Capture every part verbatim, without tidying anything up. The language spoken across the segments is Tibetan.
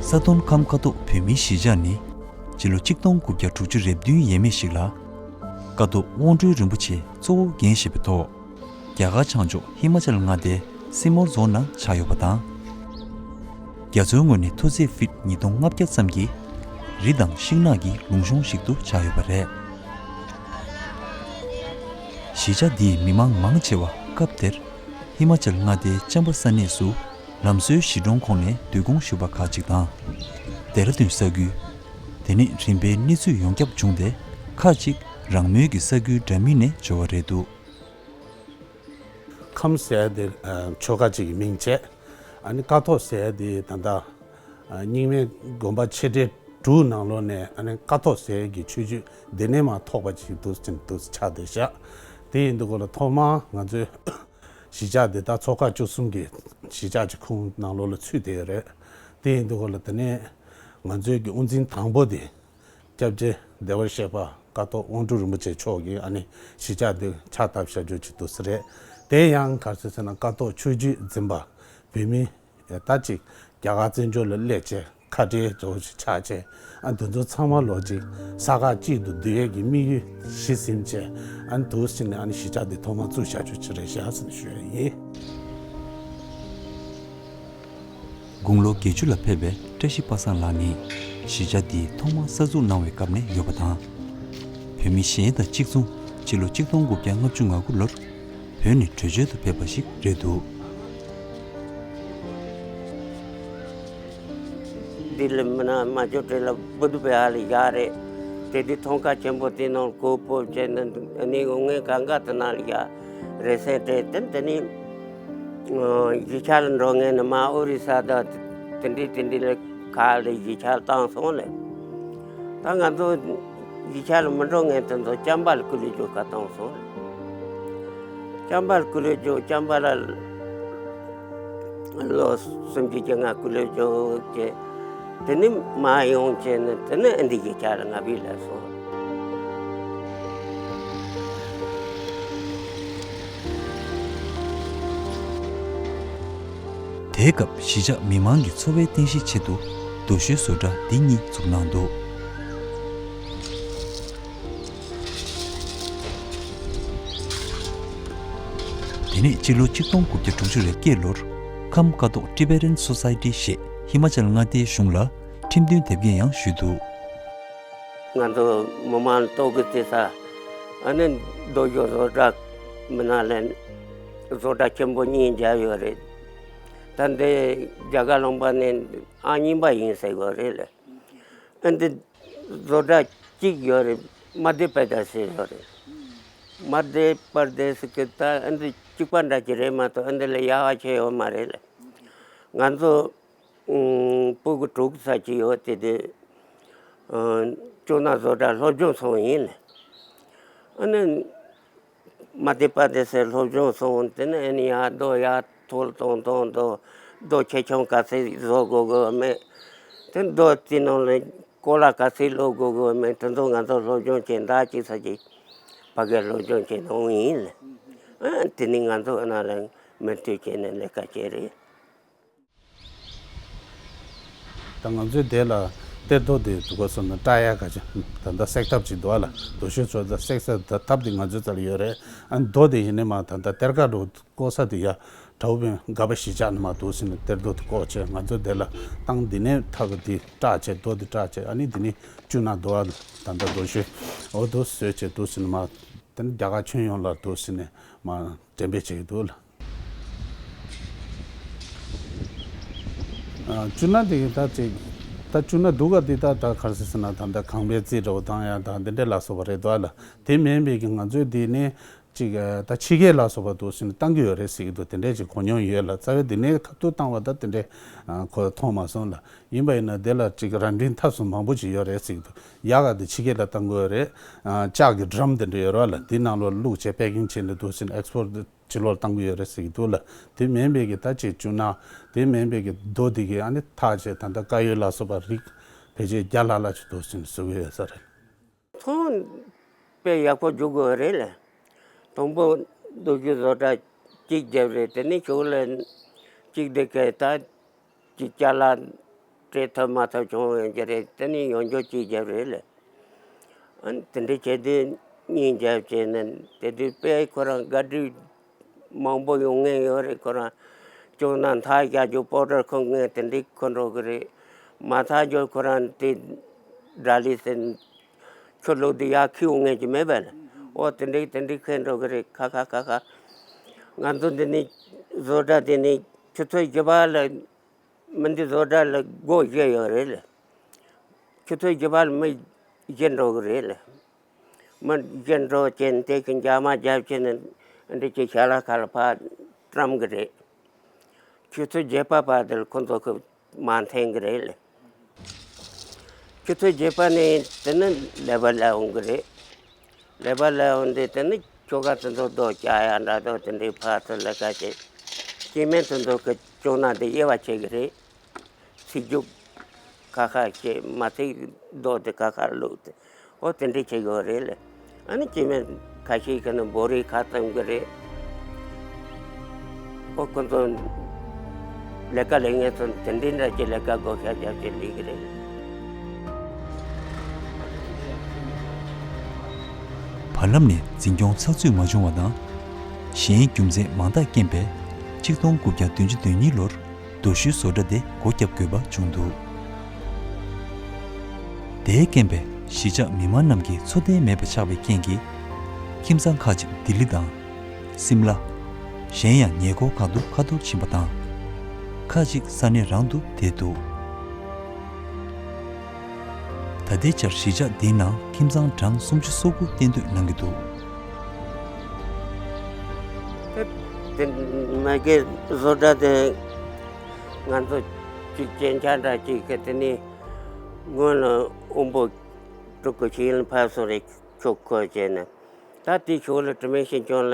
ས་དོན་ཁམས་ཀ་ཐོག་བོད་མིའི་གཞིས་ཆགས་ནི་སྤྱི་ལོ་གཅིག་སྟོང་དགུ་བརྒྱ་དྲུག་ཅུ་རེ་བདུན་ཡས་མས་ཤིག་ལ། ཀ་ཐོག་དབང་སྤྲུལ་རིན་པོ་ཆེས་གཙོ་བོ་འགན་བཞེས་པའི་ཐོག་རྒྱ་གར་བྱང་ཕྱོགས་ཧི་མ་ཅལ་མངའ་སྡེའི་སི་མོར་རྫོང་ནང་ཆགས་ཡོད་པ་དང་། རྒྱ་མཚོའི་ངོས་ནས་མཐོ་ཚད་ཕིཊ་ཉིས་སྟོང་ལྔ་བརྒྱ་ཙམ་གྱི་རི་དང་ཤིང་ནགས་ཀྱི་ལུང་གཤོང་ཞིག་ཏུ་ཆགས་ཡོད་པ་རེད། གཞིས་ཆགས་འདིའི་མི་མང་མང་ཆེ་བ་སྐབས་དེར་ཧི་མ་ཅལ་མངའ་སྡེའི་ཅམ་པ་ས་གནས་སུ་ལམ་བཟོའི་གཞིས་གྲོང་ཁོངས་ནས་སྡོད་ཁུངས་ཞུགས་པ་ཁག་ཅིག་དང་། ལྡེ་ར་ལྡུན་ས་ཁུལ། དེ་ནས་རིམ་པས་གནས་ཚུལ་ཡོངས་ཁྱབ་བྱུང་སྟེ། ཁག་ཅིག་རང་མོས་ཀྱི་ས་ཁུལ་འདྲ་མིན་ནས་འབྱོར་བ་རེད་འདུག་ཁམས་ཟེར་ཡ་དེ་ཨ་ཆོལ་ཁ་ཅིག་གི་མིང་བྱས། ཨ་ནི་ཀ་ཐོག་ཟེར་ཡ་དེ་ད་ལྟ་ཨ་རྙིང་མའི་དགོན་པ་ཆེ་གྲས་དྲུག་ནང་ལོགས་ནས་ཨ་ནི་ཀ་ཐོག་ཟེར་ཡ་གི་ཆོས་བརྒྱུད་འདི་ནས་མར་ཐོགས་པ་ཅིག་འདུག་ཅིང་འདུག་ཆགས་བསྡད་ཤག་དེ་ཡིན་དུས་སྐོར་ལ་ཐོག་མར་ང་ཚོའི་གཞིས་ཆགས་འདི་དག་ཚོ་ཁག་བཅུ་གསུམ་གྱི་གཞིས་ཆགས་ཀྱི་ཁོངས་ནང་ལོགས་ལ་ཚུད་བསྡད་ཡོད་རེད། དེ་ཡིན་དུས་སྐོར་ལ་དེ་ནས་ང་ཚོའི་གི་དབུ་འཛིན་དང་པོ་དེ། སྐྱབས་རྗེ་བདེ་བར་གཤེགས་པ་ཀ་ཐོག་དབང་སྤྲུལ་རིན་པོ་ཆེ་མཆོག་གིས་ཨ་ནི་གཞིས་ཆགས་འདི་ཕྱག་བཏབ་བཞག་རྒྱུ་ཅིག་འདུག་ས་རེད། དེ་ཡང་ག་རེ་ཟེར་ཟེར་ན་ཀ་ཐོག་ཆོས་བརྒྱུད་འཛིན་པ་བོད་མི་ད་ཅིག་རྒྱ་གར་བཙན་བྱོལ་ལ་སླེབས་བྱས་ཁ་བྲལ་འགྲོ་ཞིག་ཆགས་བྱས། ཨ་འདི་ཚོ་ཚང་མ་ལོ་ཅིག་ས་ཁ་གཅིག་ཏུ་བསྡུ་ཡས་ཀྱི་དམིགས་ཡུལ་གཞི་འཛིན་བྱས། ཨ་འདུག་ཟེར་ནས་ཨ་ནི་གཞིས་ཆགས་འདི་ཐོག་མར་བཙུགས་བཞག་རྒྱུ་ཅིག་རེད་ཤག་ཟེར་ནས་ཞུ་ཡས་ཡིན། དགུང་ལོ་བརྒྱད་ཅུ་ལ་ཕེབས་པའི་བཀྲ་ཤིས་པ་སངས་ལགས་ནི་གཞིས་ཆགས་འདི་ཐོག་མར་གསར་འཛུགས་གནང་བའི་སྐབས་ནས་ཡོད་པ་དང་། བོད་མི་གཞན་དང་གཅིག་མཚུངས་སྤྱི་ལོ་གཅིག་སྟོང་དགུ་བརྒྱ་ལྔ་བཅུ་ང་དགུ་ལོར་བོད་ནས་བྲོས་བྱོལ་དུ་ཕེབས་པ་ཞིག་རེད་འདུག་འདི་ལ་མི་ན་མ་ཇོ་ཏྲེ་ལ་བུ་དུ་པའི་ཧ་ལས་ཡག་རེད། དེ་དུས་ཐང་ཀ་ཆེན་པོ་དེ་ནང་སྒོ་ཕྱེ་བྱས་ནས་ནི་འོ་ངས་གང་ག་དུ་ན་ལ་ཡག་རེད་ཟེར་ཏེ་དེ་དེ་ནི། གཞིས་ཆགས་ལ་འགྲོ་མཁན་ནི་མར་ཨོ་རི་ས་དང་དེ་འདྲའི་དེ་འདྲའི་ལ་ཁག་ལ་གཞིས་ཆགས་ལ་བཏང་སོང་ལེ། ད་ང་ཚོ་གཞིས་ཆགས་ལ་མི་འགྲོ་མཁན་དེ་ཚོ་ཅམ་པ་ལ་སྐུ་ལུས་རྒྱུག་ག་བཏང་སོང་ལེ། ཅམ་པ་ལ་སྐུ་ལུས་རྒྱུག་ཅམ་པ་ལ་ལོ་སུམ་ཅུ་བཅོ་ལྔ་སྐུ་ལུས་རྒྱུག་བྱས། དེ་ནི་མར་ཡོང་བྱས་ནས་དེ་ནི་ཨ་འདི་གཞིས་ཆགས་ལ་ང་བི་ལ་སོང་། དེའི་སྐབས་གཞིས་ཆགས་མི་མང་གི་འཚོ་བའི་རྟེན་གཞིའི་ཆེད་དུ་རྡོ་ཤོད་བཟོ་གྲྭ་འདི་གཉིས་བཙུགས་གནང་འདུག་དེ་ནས་སྤྱི་ལོ་གཅིག་སྟོང་དགུ་བརྒྱ་དྲུག་ཅུ་རེ་བརྒྱད་ལོར་ཁམས་ཀ་ཐོག་Tibetan Society་ཞེས་ཧི་མ་ཅལ་མངའ་སྡེའི་གཞུང་ལ་ཁྲིམས་མཐུན་དེབ་སྐྱེལ་ཡང་ཞུས་འདུག་ང་ཚོ་མི་མང་ལྟོ་གི་བརྩི་ས་ཨ་ནི་རྡོ་ཤོད་བཟོ་གྲྭ་མི་ནང་ལ་བཟོ་གྲྭ་ཆེན་པོ་གཉིས་བརྒྱབ་ཡོད་རེད། ད་འདི་རྒྱ་གར་ལུང་པ་ནས་ཨང་གཉིས་པ་ཡིན་ཟེར་གོ་རེད་ལ། ཨ་འདི་བཟོ་གྲྭ་གཅིག་ཡོད་རེད། མ་དེ་པར་དེ་སི་ཡོད་རེད། མ་དེ་པར་དེ་སི་གི་ད་ཨ་འདི་གཅིག་པ་འདྲ་གི་རེད་མ་གཏོགས་ཨ་འདི་ལས་ཡག་ག་ཆེ་ཡོད་མ་རེད་ལ། ང་ཚོ་ཨུམ་སྤུ་གུ་དྲུག་ཙམ་ཅིག་ཡོད་དེ་དུས་ཨ་ཅོ་ན་བཟོ་གྲྭ་སློབ་སྦྱོང་སོང་ཡིན་ལ། ཨ་ནི། མ་དེ་པར་དེ་སི་སློབ་སྦྱོང་སོང་། དེ་ནས་ཨ་ནི་ཡར་རྡོ་ཡར་ཐོལ་གཏོང་གཏོང་རྡོ་རྡོ་ཆེ་ཆུང་ག་ཚོད་བཟོ་དགོས་དགོས་མེད། དེ་རྡོ་དེ་ནང་ལ་ཀོ་ལ་ག་ཚོད་བླུག་དགོས་དགོས་མེད། དེ་ཚོ་ང་ཚོ་སློབ་སྦྱོང་བྱས་ཟླ་གཅིག་ཙམ་ཅིག་ཕ་གིར་སློབ་སྦྱོང་བྱས་གནང་ཡིན་ལ། ཨ་དེ་ནི་ང་ཚོ་ཨ་ན་ལ་མུ་མཐུད་བྱས་ནས་ལས་ཀ་བྱས་རེད། ད་ང་ཚོའི་དེ་ལ་གཏེར་རྡོ་དེ་འདུག་ག་སོང་ན་བཀྲ་ཡ་ག་ཅི་ད་ལྟ་སེག་ཐབས་ཅིག་འདུག་ཨ་ལ། རྡོ་ཤོད་ཚོ་ད་སེག་ས་ད་ཐབས་དེ་ང་ཚོའི་རྩ་ལ་ཡོད་རེད། ཨ་རྡོ་དེ་ཡིན་ནི་མ་ད་ལྟ་གཏེར་ཁ་རུ་བརྐོ་ས་དེ་ཡ་གྲའུ་བན་དགའ་པ་གཞིས་ཆགས་ནས་མ་འདུག་ཟེར་ནས་གཏེར་རྡོ་དེ་བརྐོ་བྱས་ང་ཚོ་དེ་ལ་བཏང་། འདི་ནས་ཐག་གི་དེ་བཀྲ་བྱས་རྡོ་དེ་བཀྲ་བྱས་ཨ་ནི་འདི་ནས་བཅུག་ན་འདུག་ཨ་ལ། ད་ལྟ་རྡོ་ཤོད་འོ་འདུག་བཟོས་བྱས་འདུག་ཟེར་ནས་མ་དེ་ནས་རྒྱ་གར་ཁྱོན་ཡོངས་ལ་འདུག་ཟེར་ནས་མ་འགྲེམས་སྤེལ་བྱེད་ཀྱི་འདུག་ལ། ཨ་བཅུག་ན་དེ་ད་ཅིག་ད་བཅུག་ན་སྡུག་ག་དེ་ད་ད་ག་རེ་ཟེར་ན་ད་ད་ཁང་པའི་རྩིག་འདྲ་བོ་བཏང་ཡ་ད་འདི་འདྲ་ལ་སོགས་པ་རེད་འདུག་ཨ་ལ། དེ་མིན་པའི་གི་ང་ཚོའི་འདི་ནས་ཅིག་ད་ཕྱི་རྒྱལ་ལ་སོགས་པ་འདུག་ཟེར་ནས་བཏང་གི་ཡོད་རེད་ཟེར་གི་འདུག་དེ་འདྲས་ཅིག་གོ་མྱོང་ཡོད་ལ། རྩ་བའི་འདི་ནས་ཁ་ཐུག་བཏང་བ་ད་དེ་འདྲས་ཨ་ཁོ་མཐོང་མ་སོང་ལ། ཡིན་པ་ཡིན་ན་འདི་ལ་ཅིག་ར་འདྲིན་ཐབས་སུ་མང་པོ་ཅིག་ཡོད་རེད་ཟེར་གི་འདུག་ཡག་ག་དེ་ཕྱི་རྒྱལ་ལ་བཏང་གི་ཡོད་རེད། ཨ་ལྕགས་ཀྱི་ཌྲམ་དེ་འདྲ་ཡོད་རེད་ལ། འདི་ནང་ལོགས་བླུགས་བྱས་པེ་ཀིང་བྱས་ནས་འདུག་ཟེར་ནས་ཨེག་སི་པོར་ཊི་ཕྱི་ལོགས་ལ་བཏང་གི་ཡོད་རེད་ཟེར་གྱི་འདུག་ལ། དེ་མིན་པའི་གི་ད་ཅིག་བཅུག་ན་དེ་མིན་པའི་གི་རྡོ་དེ་གི་ཨ་ནི་ཐག་བཅད་ད་ལྟ་དཀར་ཡོལ་ལ་སོགས་པ་རིགས་ཕལ་ཆེར་བརྒྱ་ལྷག་ལྷག་ཅིག་འདུག་ཟེར་ནས་བཟོ་གི་ཡོད་ས་རེད། ཐོན་དཔེ་ཡག་པོ་འཇུག་དགོས་རེད་ལ། དང་པོ་རྡོ་རྒྱུག་བཟོ་གྲྭ་གཅིག་བརྒྱབ་རེད། དེ་ནས་ཞོར་ལ་གཅིག་དེ་གས་ད་ཅིག་ཅ་ལག་ སྤྲད་ཐུབ་མ་ཐུབ་བྱུང་ཡོང་གི་རེད། དེ་ནས་ཡོང་རྒྱུ་གཅིག་བརྒྱབ་རེད་ལ། ཨ་ནི་དེ་འདྲ་བྱས་དུས་གཉིས་བརྒྱབ་བྱས་ནས་དེ་དུས་དཔེ་ཁོ་རང་བཀའ་དྲིན་མང་པོ་ཡོང་ངེས་ཡོད་རེད། ཁོ་རང་སྐྱོང་ན་མཐའ་རྒྱག་རྒྱུ་པོ་ཊར་ཁང་ངས་དེ་འདྲའི་ཁོ་འགྲོ་གི་རེད། མ་མཐའ་རྒྱུ་ཁོ་རང་དེ་དགྲ་ལི་ཟེར་ཆུ་ལུག་དེ་ཡར་ཁྱེར་ཡོང་ངེས་ཀྱི་མེད་པས་ལ། ཨོ་དེ་འདྲའི་དེ་འདྲའི་ཁྱེར་འགྲོ་གི་རེད། ཁ་ཁ་ཁ་ཁ། ང་ཚོ་འདི་ནས་བཟོ་གྲྭ་དེ་ནས་ཆུ་ཚོད་བཞི་པ་ལ། མི་འདི་བཟོ་གྲྭ་ལ་སྒོ་བཞི་ཡོད་རེད་ལ། ཆུ་ཚོད་བཞི་པ་ལ་མི་བཞི་འགྲོ་གི་རེད་ལ། མི་བཞི་འགྲོ་བྱས་ནས་དེ་གི་འཇག་མ་བརྒྱབ་བྱས་ནས་འདི་གི་ཞལ་ལག་ཁ་ལ་ཕར་བཀྲམ་གི་རེད། ཆུ་ཚོད་བརྒྱད་པ་བར་དུ་ལ་ཁོ་ཚོ་གི་མ་འཐེན་གི་རེད་ལ། ཆུ་ཚོད་བརྒྱད་པ་ནས་དེ་ནི་ལས་པ་ལ་འོང་གི་རེད། ལས་པ་ལ་འོང་དུས་དེ་ནི་ཁྱོ་ག་དེ་ཚོ་རྡོ་བཅག་ཡ་འདྲ་དོ་དེ་འདྲའི་ཕར་ཚུར་ལས་ཀ་བྱེད། སྐྱེ་དམན་དེ་ཚོ་གི་སྐྱོང་ན་དེ་དབྱེ་བ་ཕྱེ་གི་རེད། ཚིག་རྒྱུག་ཁ་ཁ་བྱེད། མ་ཚིག་རྡོ་དེ་ཁ་ཁ་བླུགས་ཏེ། ཨོ་དེ་འདྲ་བྱེད་དགོས་རེད་ལ། ཨ་ནི་སྐྱེ་དམན་ཁ་ཤས་ཀྱི་ནི་འབོ་རིགས་ཁ་བཏང་གི་རེད། ཨོ་ཁོ་ཚོ་ལས་ཀ་ལས་ངན་ཚོ་དེ་འདྲའི་འདྲ་ཅིག་ལས་ཀ་བགོ་བཤའ་རྒྱབ་ཅིག་ལས་ཀྱི་རེད། བར་ལམ་ནས་འཛིན་སྐྱོང་ཚགས་ཚུད་མ་བྱུང་བ་དང་། གཞན་རྒྱུ་མཚན་མང་དག་རྐྱེན་པས་གཅིག་སྟོང་དགུ་བརྒྱ་བདུན་ཅུ་དོན་གཉིས་ལོར་རྡོ་ཤུལ་བཟོ་གྲྭ་དེ་སྒོ་བརྒྱབ་དགོས་པ་བྱུང་འདུག་དེའི་རྐྱེན་པས་གཞིས་ཆགས་མི་མང་རྣམས་ཀྱི་འཚོ་རྟེན་མེད་པ་ཆགས་པའི་རྐྱེན་གྱིས། ཁྱིམ་ཚང་ཁག་ཅིག་ལྡི་ལི་དང་། སིམ་ལ། གཞན་ཡང་ཉེ་འཁོར་ཁག་ཏུ་ཁ་ཐོར་ཕྱིན་པ་དང་། ཁག་ཅིག་ས་གནས་རང་དུ་བསྡད་འདུག་ད་ལྟའི་ཆར་གཞིས་ཆགས་འདིའི་ནང་ཁྱིམ་ཚང་གྲངས་སུམ་ཅུ་སོ་དགུ་གཏན་སྡོད་གནང་གི་འདུག་དེ་མ་གི་བཟོ་གྲྭ་དེ་ང་ཚོ་གཅིག་རྐྱེན་ཆག་འདྲ་གཅིག་གི་དེ་ནས་སྔོན་ལ་དབོན་པོ་སྤྲུལ་སྐུ་ཤེས་ཡོན་ཕེབས་སོང་རེད། ཆོག་གོ་བྱས་ནས་ད་དེའི་ཕྱོགས་ལ་དྲི་མེད་ཞིང་སྐྱོང་ལ་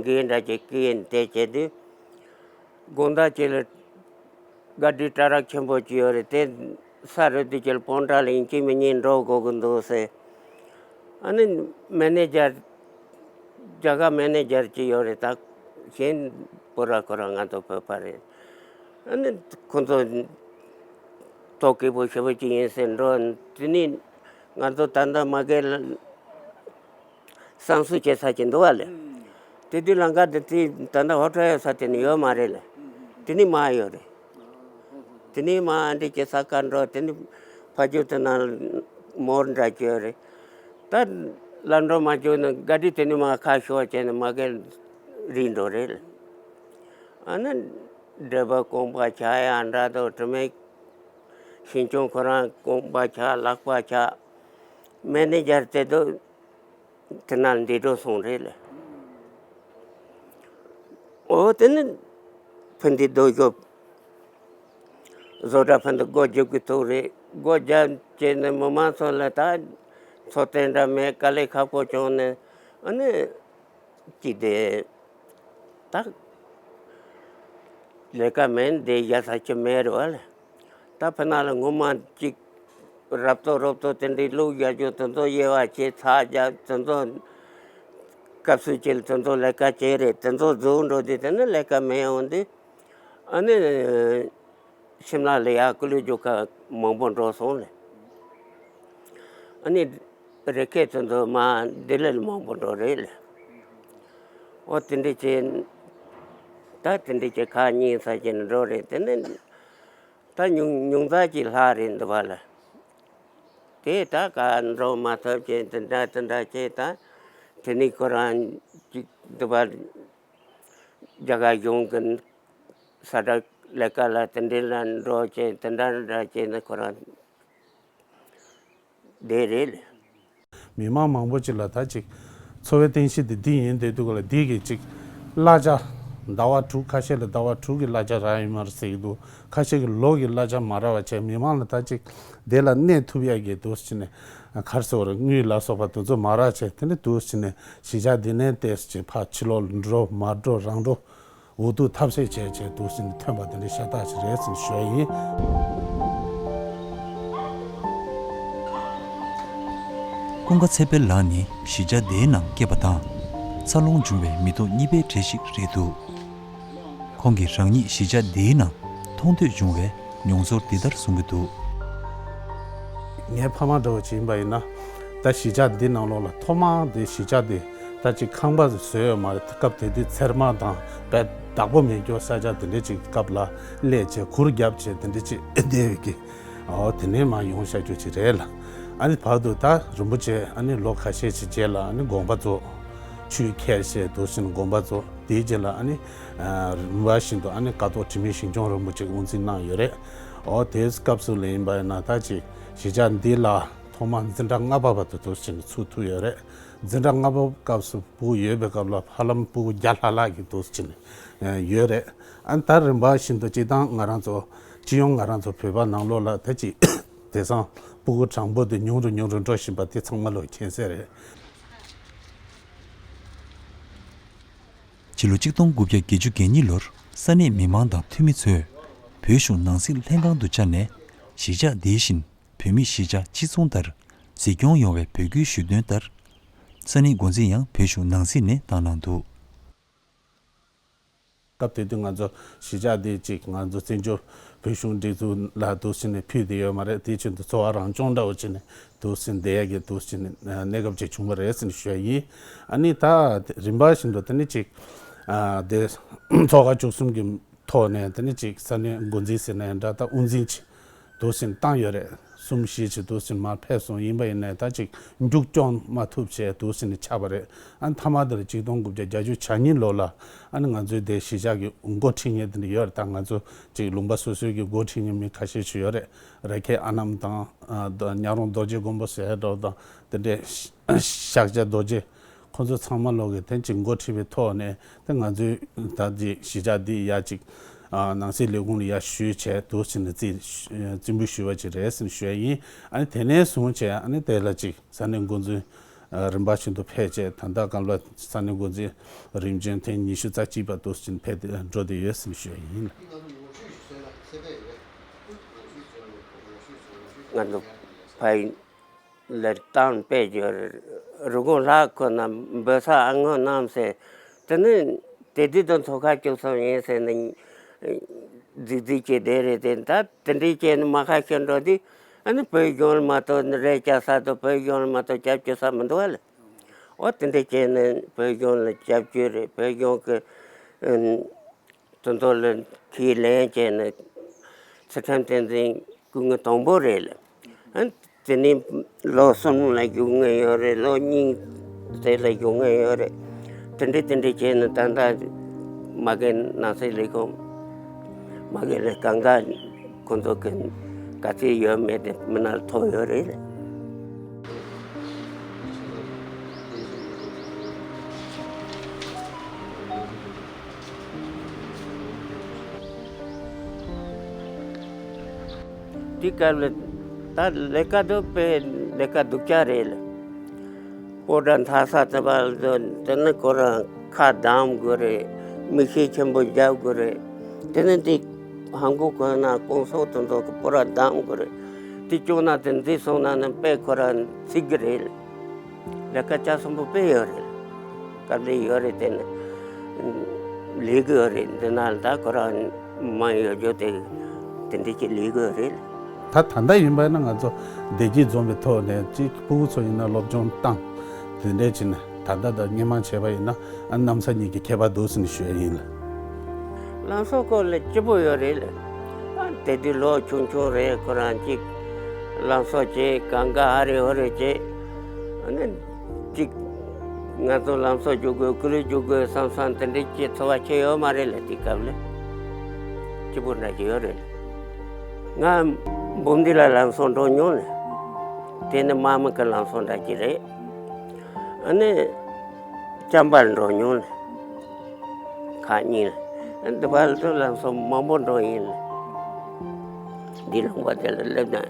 འགན་འདྲ་ཅིག་བསྐུར་ཡིན། དེ་བྱས་དུས་དགོང་དག་ཅིག་ལ་བཀའ་དྲིན་གྲ་རགས་ཆེན་པོ་ཅིག་ཡོད་རེད། དེ་ས་རུབ་དུས་ཅིག་ལ་སྤོན་ཊ་ལ་ཡིན་གཅིག་མིན་གཉིས་འགྲོ་དགོས་ཀྱི་འདུག་ཟེར། ཨ་ནི་མེ་ནེ་ཇར་རྒྱ་གར་མེ་ནེ་ཇར་ཅིག་ཡོད་རེད། ད་གཞན་པོ་ར་ཁོ་རང་ང་ཚོ་བོད་པ་རེད། ཨ་ནི་ཁོ་ཚོ་ཐོག་སྐྱེས་པོ་ཞེ་པོ་ཅིག་ཡིན་ཟེར་འགྲོ། དེ་ནས་ང་ཚོ་ད་ལྟ་མ་གི་བསང་གསོལ་བྱེད་ས་ཅིག་འདུག་བ་ལེ། དེ་དུས་ལམ་ཁ་དེ་དུས་ད་ལྟ་ཧོ་ཊལ་ཡོད་ས་དེ་ནི་ཡོད་མ་རེད་ལེ། དེ་ནི་མར་ཡོད་རེད། དེ་ནི་མར་འདི་ཅིག་ས་ཁ་འགྲོ། དེ་ནི་ཕ་ཇོ་དེ་ན་མོར་འདྲ་ཅིག་ཡོད་རེད། ད་ལམ་འགྲོ་མ་བྱུང་ན་ག་དུས་དེ་ནི་མར་ཁ་ཤོར་བྱས་ནས་མ་གི་རིལ་འགྲོ་རེད་ལེ། ཨ་ནི་འདྲེ་པ་རྐང་པ་ཆག་ཡ་འདྲ་དང་། དྲི་མེད་ཞིང་སྐྱོང་ཁོ་རང་རྐང་པ་ཆག་ལག་པ་ཆག་མེ་ནེ་ཇར་དེ་དུས་དེ་ན་འདི་འགྲོ་སོང་རེད་ལེ། ཨོ་དེ་ནི་ཕན་བདེ་སྡོད་ཤོག་བཟོ་གྲྭ་ཕན་བདེ་སྒོ་རྒྱག་གི་ཐུག་རེད། སྒོ་རྒྱབ་བྱས་ནས་མི་མང་ཚོ་ལ་ད་འཚོ་རྟེན་འདྲ་མེད། དཀའ་ལས་ཁག་པོ་བྱུང་ནས་ཨ་ནི་ཅི་དེ་ད་ལས་ཀ་མེད། འདི་བཞག་ས་ཅི་མེད་རེད་བ་ལེ། ད་ཕི་ནང་ལ་ངོ་མ་ཅིག་རབ་ཏོ་རོབ་ཏོ་དེ་འདྲའི་ལུག་བཞག་རྒྱུ་དེ་ཚོ་དབྱེ་བ་ཕྱེ། ཚྭ་བརྒྱབ། དེ་ཚོ་སྐབས་སུ་ཅིག་ལ་དེ་ཚོ་ལས་ཀ་བྱས་རེད། དེ་ཚོ་རྫོགས་འགྲོ་དུས་དེ་ནི་ལས་ཀ་མེད་འོང་དུས་ཨ་ནི་ཤིམ་ལ་ལ་ཡར་ཀུ་ལུ་རྒྱུག་ཁ་མང་པོ་འགྲོ་སོང་ལེ། ཨ་ནི་རི་སྐྱེས་དེ་ཚོ་མར་ལྡི་ལི་ལ་མང་པོ་འགྲོ་རེད་ལེ། ཨོ་དེ་འདྲ་བྱས། ད་དེ་འདྲ་བྱས་ཁ་ཉིན་ས་ཅིག་ནས་འགྲོ་རེད། དེ་ནི་ད་ཉུང་ཉུང་ཙམ་ཅིག་ལྷག་རེད་འདུག་བ་ལེ། དེ་ད་ག་འགྲོ་མ་ཐུབ་བྱས་དེ་འདྲ་དེ་འདྲ་བྱས། ད་དེ་ནི་ཁོ་རང་ཅིག་འདུག་བ། རྒྱ་གར་གཞུང་གི་ས་ཁྲ་ལས་ཀ་ལ་དེ་འདྲ་ལ་འགྲོ་བྱས་དེ་འདྲ་འདྲ་བྱས་ནས་ཁོ་རང་བསྡད་རེད། མི་མང་མང་པོ་ཅིག་ལ་ད་ཅིག་འཚོ་བའི་རྟེན་གཞི་དེ་འདི་ཡིན་བསྡད་འདུག་ག་ལ། འདི་གི་ཅིག་གླ་ཆ་ཟླ་བ་དྲུག་ཁ་ཤས་ལ་ཟླ་བ་དྲུག་གི་གླ་ཆ་རག་ཡོད་མ་རེད་ཟེར་གྱི་འདུག་ཁ་ཤས་ཀྱི་ལོ་གི་གླ་ཆ་མ་རག་པ་བྱས། མི་མང་ལ་ད་ཅིག་དེ་ལ་གནས་ཐུབ་ཡ་གི་འདུག་སེ་བྱས་ནས་ག་རེ་ཟེར་དགོས་རེད། དངུལ་ལ་སོགས་པ་དེ་ཚོ་མ་རག་བྱས། དེ་ནས་འདུག་སེ་བྱས་ནས་གཞིས་ཆགས་འདི་ནས་ཏོག་ཙམ་ཅིག་ཕར་ཕྱི་ལོགས་ལ་འགྲོ་མར་འགྲོ་རང་འགྲོ། འུ་ཐུག་ཐབས་ཤེས་བྱས་བྱས་འདུག་སེ་ནས་ཐོན་པ་དེ་འདྲ་ཤ་སྟག་ཞིག་རེད་ཟེར་ཞུ་ཡ་ཡིན། ཀུན་དགའ་ཚེ་འཕེལ་ལགས་ནི་གཞིས་ཆགས་འདིའི་ནང་སྐྱེས་པ་དང་འཚར་ལོངས་བྱུང་བའི་མི་ཐོག་གཉིས་པའི་གྲས་ཤིག་རེད་འདུག་ཁོང་གིས་རང་ཉིད་གཞིས་ཆགས་འདིའི་ནང་མཐོང་ཐོས་བྱུང་བའི་ མྱོང་ཚོར་འདི་ལྟར་གསུང་གི་འདུག། ངའི་ཕ་མ་འདྲ་བོ་ཅིག་ཡིན་པ་ཡིན་ན། ད་གཞིས་ཆགས་འདི་ནང་ལོགས་ལ་ཐོག་མར་འདི་གཞིས་ཆགས་འདི་ད་ཅིག་ཁང་པ་བཟོས་ཡོད་མ་རེད། སྐབས་དེ་དུས་ཚེར་མ་དང་དཔེ་བདག་པོ་མེད་རྒྱུ་ས་ཆ་དེ་འདྲ་ཅིག་སྐབས་ལ་སླེབས་བྱས་གུར་བརྒྱབ་བྱས་དེ་འདྲ་ཅིག་བསྡད་ཡོད་ཀི། ཨོ་དེ་ནས་མར་ཡོང་བཞག་རྒྱུ་ཅིག་རེད་ལ། ཨ་ནི་བར་དུ་ད་རིན་པོ་ཆེ་ཨ་ནི་ལོ་ཁ་ཤས་ཅིག་རྗེས་ལ་ཨ་ནི་དགོངས་པ་རྫོགས། ཆོས་ཁས་བཞེས་འདུག་ཟེར་ནས་དགོངས་པ་རྫོགས། དེའི་རྗེས་ལ་ཨ་ནི་རིམ་པ་བཞིན་དུ་ཨ་ནི་ཀཿཐོག་དྲི་མེད་ཞིང་སྐྱོང་རིན་པོ་ཆེ་དབུ་འཛིན་གནང་ཡོད་རེད། ཨོ་དེའི་སྐབས་སུ་ལ་ཡིན་པ་ཡིན་ན་ད་ཅིག་གཞིས་ཆགས་འདི་ལ་ཐོག་མར་འཛིན་གྲྭ་ལྔ་པ་བར་དུ་འདུག་ཟེར་ནས་ཚུགས་ཐུབ་ཡོད་རེད། འཛིན་གྲྭ་ལྔ་པ་སྐབས་སུ་སྤུ་གུ་ཡོད་པའི་སྐབས་ལ་ཧ་ལམ་སྤུ་གུ་བརྒྱ་ལྷག་ལྷག་གི་འདུག་ཟེར་ནས་ཡོད་རེད། ཨ་ནི་ད་རིམ་པ་བཞིན་དུ་སྤྱིར་བཏང་ང་རང་ཚོ་སྤྱི་ཡོངས་ང་རང་ཚོ་བོད་པ་ནང་ལོགས་ལ་ད་ཅིག་དེང་སང་སྤུ་གུ་གྲངས་འབོར་དེ་ཉུང་རུ་ཉུང་རུ་འགྲོ་བཞིན་པ་དེ་ཚང་མ་ལོ་མཁྱེན་གསལ་རེད། ཕྱི་ལོ་ཆིག་སྟོང་དགུ་བརྒྱ་བརྒྱད་ཅུ་གྱ་གཉིས་ལོར་ས་གནས་མི་མང་དང་འཐུས་མི་ཚོས་བོད་གཞུང་ནང་སྲིད་ལྷན་ཁང་དུ་བཅར་ནས་གཞིས་ཆགས་འདིའི་བཞིན་བོད་མིའི་གཞིས་ཆགས་སྤྱི་མཚུངས་ལྟར་གཟིགས་སྐྱོང་ཡོང་བའི་འབོད་སྐུལ་ཞུས་དོན་ལྟར། ས་གནས་འགོ་འཛིན་ཡང་བོད་གཞུང་ནང་སྲིད་ནས་བཏང་གནང་འདུག། སྐབས་དེ་དུས་ང་ཚོ་གཞིས་ཆགས་འདི་གཅིག་ང་ཚོ་བཙན་བྱོལ་བོད་གཞུང་སྒྲིག་འཛུགས་ལ་འདུག་ཟེར་ནས་ཕུལ་བསྡད་ཡོད་མ་རེད། དེའི་ཕྱིར་དུ་འཚོ་བ་རང་སྐྱོང་འདྲ་བོ་བྱས་ནས་འདུག་ཟེར་བསྡད་ཡ་གི་འདུག་ཟེར་ནས་གནས་སྐབས་ཅིག་བྱུང་བ་རེད་ཟེར་ནས་ཞུ་ཡ་ཡིན། ཨ་ནི་ད་རིམ་པ་བཞིན་དུ་དེ་ནི་གཅིག་ཨ་དེ་ཚོགས་ཁག་བཅུ་གསུམ་གྱི་ཐོག་ནས་དེ་ནི་གཅིག་ས་གནས་འགོ་འཛིན་ཟེར་ན་ཡང་འདྲ་ད་དབུ་འཛིན་ཅིག་འདུག་ཟེར་ནས་བཏང་ཡོད་རེད། གསུམ་བཞི་ཅིག་འདུག་ཟེར་ནས་མར་ཕེབས་སོང་། ཡིན་པ་ཡིན་ནའི་ད་ཅིག་མཇུག་སྐྱོང་མ་ཐུབ་བྱས་འདུག་ཟེར་ནས་ཆགས་པ་རེད། ཨ་ནི་མཐའ་མ་དེར་ཆིག་སྟོང་དགུ་བརྒྱ་བརྒྱད་ཅུ་གྱ་གཉིས་ལོ་ལ་ཨ་ནི་ང་ཚོའི་དེ་གཞིས་ཆགས་ཀྱི་འགོ་ཁྲིད་མཁན་དེ་འདྲ་ཡོད་རེད། ད་ང་ཚོ་ཅིག་ལུང་པ་སོ་སོའི་གི་འགོ་ཁྲིད་མཁན་མི་ཁ་ཤས་ཅིག་ཡོད་རེད། ར་ཁའི་ཨ་ནམ་དང་ཨ་ཉག་རོང་རྡོ་རྗེ་མགོན་པོ་ཟེར་འདྲ་བོ་དང་དེ་འདྲའི་ཤཱཀྱ་རྡོ་རྗེ། ཁོ་ཚོ་ཚང་མ་ལོག་གི་དེ་ཅིག་འགོ་ཁྲིད་པའི་ཐོག་ནས་དེ་ང་ཚོའི་ད་ཅིག་གཞིས་ཆགས་འདི་ཡ་ཅིག་ཨ་ནང་སྲིད་ལས་ཁུངས་ལ་ཡ་ཞུས་བྱས་འདུག་ཟེར་ནས་རྩིས་རྩིས་འབུལ་ཞུས་པ་ཅིག་རེད་ཟེར་ནས་ཞུ་ཡ་ཡིན། ཨ་ནི་དེ་ནས་བཟུང་བྱས་ཨ་ནི་དེ་ལ་ཅིག་ས་གནས་འགོ་འཛིན་ཨ་རིམ་པ་བཞིན་དུ་ཕེབས་བྱས་ད་ལྟ་སྐབས་ལ་ས་གནས་འགོ་འཛིན་རིམ་བྱོན་ཐེངས་ཉི་ཤུ་རྩ་གཅིག་པ་འདུག་ཟེར་ནས་ཕེབས་ཏེ་འགྲོ་བསྡད་ཡོད་ཟེར་ནས་ཞུ་ཡ་ཡིན། ང་ཚོ་ཕ་ཡུལ་ལ་བཏང་སྤེལ་རྒྱུ་རེད། རི་ཀོན་ལྷག་ཁོ་ན་འབོད་ས་ཨ་སྔོན་གནང་ཟེར། དེ་ནི་དེ་དུས་དང་ཚོ་ཁ་བཅུ་གསུམ་ཡིན་ཟེར་ནས་རྫིག་རྫིག་བྱས་བསྡད་རེད་དེ། ད་དེ་འདྲའི་བྱས་ནས་མ་ཁ་ཤས་འགྲོ་དུས་ཨ་ནི་བོད་གཞུང་ལ་མ་གཏོགས་རས་བཅག་ས་དང་བོད་གཞུང་ལ་མ་གཏོགས་སྐྱབས་བཅོལ་ས་མི་འདུག་བ་ལ། འོ་དེ་འདྲའི་བྱས་ནས་བོད་གཞུང་ལ་སྐྱབས་བཅོལ་རེད། བོད་གཞུང་གི་དེ་ཚོ་ལ་ཁས་ལེན་བྱས་ནས་ཚུལ་ཁྲིམས་བསྟན་འཛིན་སྐུ་ངོ་དང་པོ་རེད་ལ། ཨ་དེ་ནས་ལོ་གསུམ་ལ་བཞུགས་མཁན་ཡོད་རེད། ལོ་གཉིས་ཙམ་ལ་བཞུགས་མཁན་ཡོད་རེད། དེ་འདྲ་དེ་འདྲ་བྱས་ནས་ད་ལྟ་མ་གི་ནང་སྲིད་ལས་ཁུངས་མ་གི་ལ་གང་ག་ཁོང་ཚོ་གི་ག་ཚོད་ཡོད་མེད་དེ་མི་སྣར་ཐོབ་ཡོད་རེད། དེ་སྐབས་ལ་ད་ལས་ཀ་དེ་དཔེ་ལས་ཀ་སྡུག་ཅག་རེད་ལ། སྤོ་བྲ་འཐག་ས་དེ་བར་དུ་དེ་ནི་ཁོ་རང་ཁ་བསྡམ་དགོས་རེད། མིག་ཤེལ་ཆེན་པོ་རྒྱབ་དགོས་རེད། དེ་ནི་དེ་ཧང་གོ་གོན་ན་གོང་སོག་དེ་ཚོ་གི་སྤོ་བྲ་བསྡམ་དགོས་རེད། དེ་བཅུག་ན་དེ་འཛུལ་སོང་ན་ནི་དཔེ་ཁོ་རང་འཚིག་གི་རེད། ལས་ཀ་བྱ་སོང་པོ་དཔེ་ཡོད་རེད། སྐབས་རེ་ཡོད་རེད། དེ་ནི་ལས་ཀྱི་ཡོད་རེད། འདི་ན་ད་ཁོ་རང་མ་ཡོད་རྒྱུ་དེ་དེ་འདྲ་ཅིག་ལས་ཀྱི་ཡོད་རེད། ད་ད་ལྟ་ཡིན་པ་ན་ང་ཚོ་བདེ་སྐྱིད་འཛོམས་པའི་ཐོག་ནས་ཅིག་སྤུ་གུ་ཚོ་ཡིན་ན་སློབ་སྦྱོང་བཏང་དེ་འདྲ་བྱས་ནས་ད་ལྟ་དང་སྔོན་མ་བྱས་པ་ཡིན་ན་ཨ་གནམ་ས་གཉིས་ཀྱི་ཁྱད་པར་འདུག་ཟེར་ནས་ཞུ་ཡ་ཡིན་ལ། ལམ་སང་སྐོར་ལ་སྐྱིད་པོ་ཡོད་རེད་ལ། ཨ་དེ་དུས་ལོ་ཆུང་ཆུང་རེད། ཁོ་རང་གཅིག་ལམ་སང་བྱས་གང་ག་ཨ་རེ་ཨོ་རེ་བྱས། ཨ་ནི་གཅིག་ང་ཚོ་ལམ་སང་རྒྱུག་དགོས་ཀུ་ལུ་རྒྱུག་དགོས་བསམ་བསམ་དེ་འདྲའི་ཅིག་འཚོ་བ་ཁྱད་ཡོད་མ་རེད་ལ། དེ་སྐབས་ལ་སྐྱིད་པོ་འདྲ་ཅིག་ཡོད་རེད་ལ། ང་འབུམ་སྡེ་ལ་ལམ་སང་འགྲོ་མྱོང་ལ། དེ་ནི་མ་མི་གི་ལམ་སང་འདྲ་ཅིག་རེད། ཨ་ནི་ཅམ་པར་འགྲོ་མྱོང་ལ། ཁ་ཉིན་ལ་འདི་བར་དུ་ལམ་སང་མང་པོ་འགྲོ་ཡིན་ལ། འདི་ལུང་པ་དེ་ལ་སླེབས་ན་